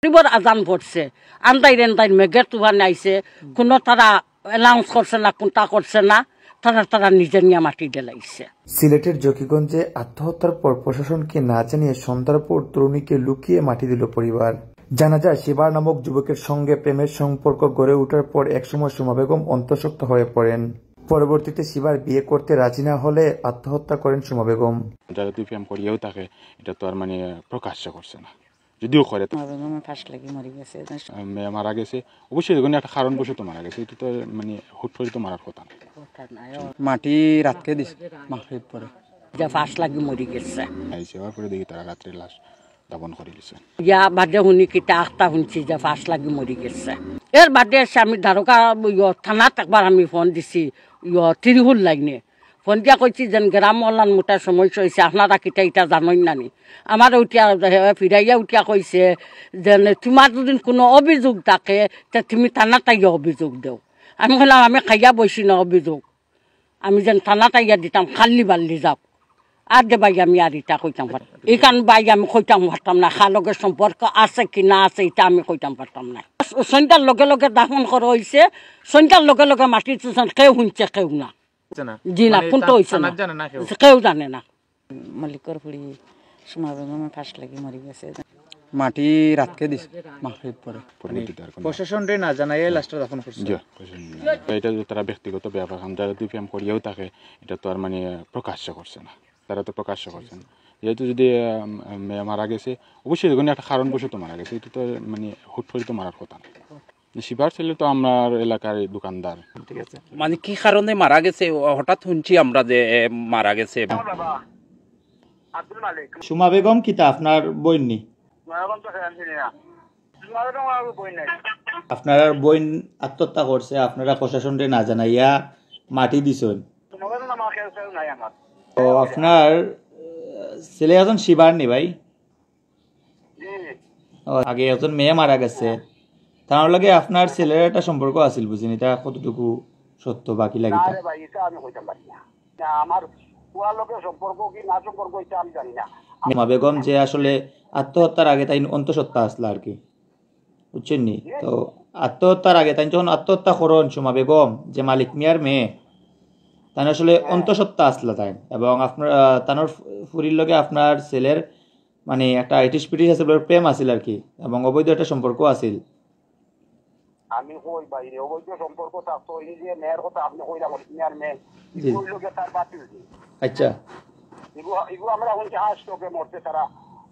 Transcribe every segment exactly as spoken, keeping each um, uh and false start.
মাগরিবর আজান পড়ছে, আন্দাইর আন্দাইর মেঘের তুফান আইছে, কোনো তারা অ্যানাউন্স করছে না, কোনটা করছে না, তারা তারা নিজে নিয়া মাটি দিলাইছে। সিলেটের জকিগঞ্জে আত্মহত্যার পর প্রশাসনকে না জানিয়ে সন্ধ্যার পর তরুণীকে লুকিয়ে মাটি দিল পরিবার। জানা যায়, শিবার নামক যুবকের সঙ্গে প্রেমের সম্পর্ক গড়ে ওঠার পর একসময় সুমা বেগম অন্তঃসত্ত্বা হয়ে পড়েন। পরবর্তীতে শিবার বিয়ে করতে রাজি না হলে আত্মহত্যা করেন সুমা বেগম। যারা দুই প্রেম করিয়াও থাকে, এটা তো আর মানে প্রকাশ্য করছে না, যদিও করে তো। আমার বাবা মা ফাঁস লাগি মরে গেছে। আহ, মেয়ে মারা গেছে, অবশ্যই যে কোনো একটা কারণবশত মারা গেছে, এটা তো মানে হুট করে তো মারার কথা না। মাটি রাতকে দিছে, মাগরিব পরে। যে ফাঁস লাগি মরে গেছে। আইসে, হওয়ার পরে দেখি তারা রাত্রে লাশ দাফন করে দিছে। ইয়া বাদে শুনি কিতা আখতা শুনছি যে ফাঁস লাগি মরে গেছে। এর বাদে এসে আমি দারোগা, ইয়ো, থানাত একবার আমি ফোন দিছি, ইয়ো, ত্রিহুল লাইনে। ফোন দিয়া কইছি যেন গ্রাম অলান মোটা সমস্যা হইছে, আপনারা কিতা ইতা জানইন না নি? আমারে উঠিয়া, হে, ফিরাইয়া উঠিয়া কইছে যেন তোমার যদি কোনো অভিযোগ থাকে, তে তুমি থানাত আইয়া অভিযোগ দেও। আমি কইলাম, আমি খাইয়া বইছি না অভিযোগ, আমি যেন থানাত আইয়া দিতাম, খাল্লি বাল্লি যাও। আর দে ভাই, আমি আর ইতা কইতাম পার-, ইখান ভাই আমি কইতাম পারতাম না, কার লগে সম্পর্ক আছে কি না আছে, ইতা আমি কইতাম পারতাম না। সন্ধ্যার লগে লগে দাফন করা হইছে, সন্ধ্যার লগে লগে মাটি তুলছইন, কেউ শুনছে, কেউ না। হচ্ছে না। জি না, মানে, কোনটা তা-, হইছে না। থানাত জানে না কেউ? কেউ জানে না। মালিকর ফুড়ি সুমা বেগমে ফাঁস লাগি মরি গেছে। মাটি রাতকে দিছে, মাগরিব পরে। পরবর্তীতে আর কোনো প্রশাসনরে না জানাইয়া লাশটা দাফন করছে। জি, প্রশাসন না। তো এটা তো তারা ব্যক্তিগত ব্যাপার, কারণ যারা দুই প্রেম করিয়াও থাকে, এটা তো আর মানে প্রকাশ্য করছে না, তারা তো প্রকাশ্য করছে না। যেহেতু যদি, আম, মেয়ে মারা গেছে, অবশ্যই যে কোনো একটা কারণবশত মারা গেছে, এটা তো মানে হুট করে তো মারার কথা না। শিবার ছেলে তো আমার এলাকার দোকানদার। ঠিক আছে। মানে কি কারণে মারা গেছে? ও, হঠাৎ শুনছি আমরা যে, এ, মারা গেছে। সুমা বেগম কিতা আপনার বইন নি? আপনার বইন আত্মহত্যা করছে, আপনারা প্রশাসনরে না জানাইয়া মাটি দিছইন। ও, আপনার, আহ, ছেলে একজন শিবার নি ভাই? জি। ও, আগে একজন মেয়ে মারা গেছে, তার লগে আপনার ছেলের একটা সম্পর্ক আছিল, বুঝিনি, এটা কতটুকু সত্য বাকি লাগে না তা? রে ভাই, এটা আমি কইতাম পারি না। না, আমার পুয়ার লগে সম্পর্ক কি না সম্পর্ক, এটা আমি জানি না। সুমা বেগম যে আসলে আত্মহত্যার আগে তাইন অন্তঃসত্ত্বা আসলা আর কি, বুঝছেন নি? জি। তো আত্মহত্যার আগে তাইন যখন আত্মহত্যা করইন, সুমা বেগম যে মালিক মিয়ার মেয়ে, তাইন আসলে হ্যাঁ। অন্তঃসত্ত্বা আসলা তাইন, এবং আপনার, আহ, তানোর ফু-, ফুরির লগে আপনার ছেলের মানে একটা ইটিস পিটিস আছিল, প্রেম আছিল আর কি, এবং অবৈধ একটা সম্পর্ক আছিল। আমি কই বাইরে অবৈধ সম্পর্ক থাকতো, এই যে মেয়ের কথা আপনি কইলা, বলি, মেয়ের মেয়ে, জি। ওই লোকে তার বাতিল দিন। আচ্ছা। এগু, এগু আমরা শুনছি হার্ট স্ট্রোকে মরছে তারা,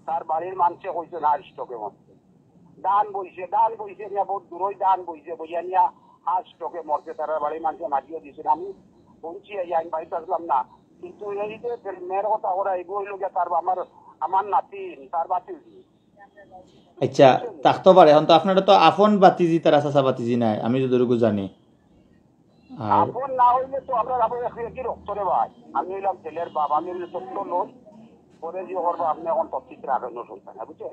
তার বাড়ির মানুষে কইছে না হার্ট স্ট্রোকে মরছে। ধান বইছে, ধান বইছে নিয়া বহুত দূরই ধান বইছে, বইয়া নিয়া হার্ট স্ট্রোকে মরছে, তারা বাড়ির মানুষে মারিয়ে দিছে। আমি শুনছি, এই আমি বাড়িতে আসলাম না, কিন্তু এই যে মেয়ের কথা ওরা এগু হইল গিয়া তার আমার, আমার নাতিন, তার বাতিল দিন। আচ্ছা, থাকতে পারে। এখন তো আপনারা তো আপন বাতিজি, তারা চাচা বাতিজি নাই, আমি যতটুকু জানি। আর আপন না হইলে তো আমরা আপন একই, একই রক্ত রে ভাই। আমি হইলাম ছেলের বাবা, আমি হইলে তথ্য লই, পরে যে করবো আপনি এখন তথ্যিত রাখেন, শুনবেন না, বুঝছেন?